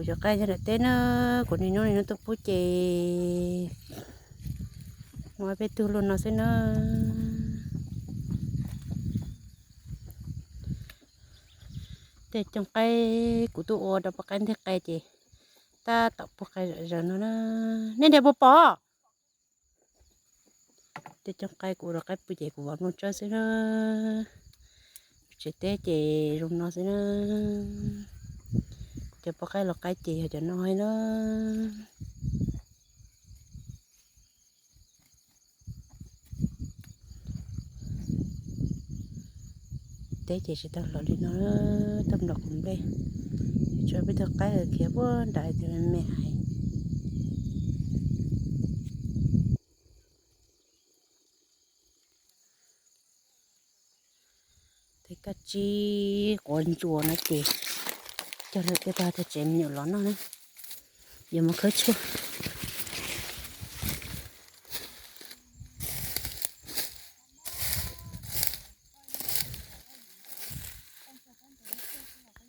Kuv cov qaib nyob nram teb na, kuv niaj hnub niaj hnub tuaj pub ces muaj peb tug luaj no xwb na. Tej cooj qaib kuv tuaj ua rau poj qaib nteg qe ces tab tom puag qe zom zaws no na. Nej nrhiav puas pom? Tej cooj qaib kuv ua rau qaib pw ces kuv vam nplooj tsawb xwb na. Tsev teb ces zoo no xwb na. Cov poj qaib los qaib ces yog cov no na. Teb ces tsis tau hloov li no, tuaj nrog kuv nplej. Tsuas peb tug qaib khiav puag nram tias me hais. Tej kab tsib quav ntsuas no ces cog lawm tej tag tag tsev me nyuam los noj na. Yuav mus khawb tshuaj.